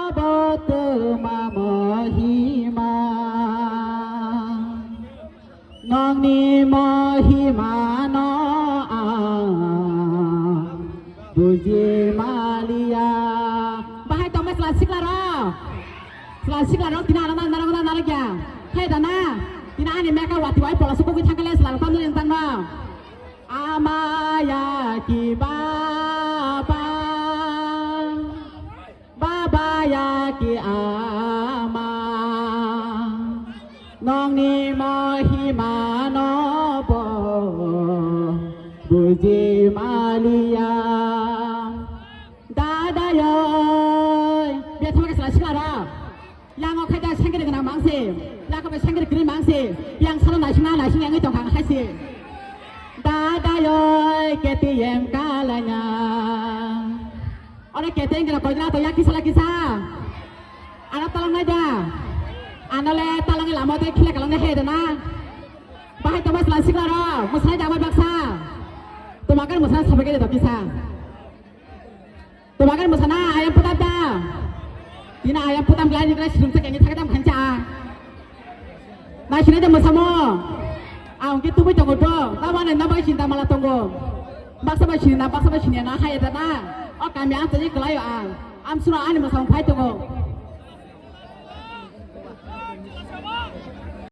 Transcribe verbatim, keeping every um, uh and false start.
Bo twma mohima, nongni mohima no ang buji maliya. Bahai tongma chwla sikla rok, chwla sikla rok tini ano nang narok nang narok ya. Khai da na? Tini ani meka wati wai pola sukugwi thangkale chwla rok tamni nang tangno. Ama ya ki baba. Baba ya ki ama, nongni mohima no bo buji maliya. Dada yoi, bia thama ka sila sila ro. Yang o khaida sengkiri gana mangsi, yang o sengkiri kiri mangsi, yang salo naising na naising yang itu kang haisi. Dada yoi, K T M kalanya. Ore keteng kena koidra to ya kisa la kisa. Ano talang nai da. Ano le talang lama te khile kalang he da na. Bahai toma sila sikla ro. Musai da bai baksa. Toma kan musai sabai ke da kisa. Toma kan musana ayam putam da. Tina ayam putam glai ni glai sirung te kengi thakdam khancha. Nai sinai de musamo. Ang ke tubai tongo to. Tamane na bai sinta mala tongo. Baksa bai sinina, baksa bai sinina hai da na. O kami ang tadi kelayo ang. Am sura ani musamo phai tongo.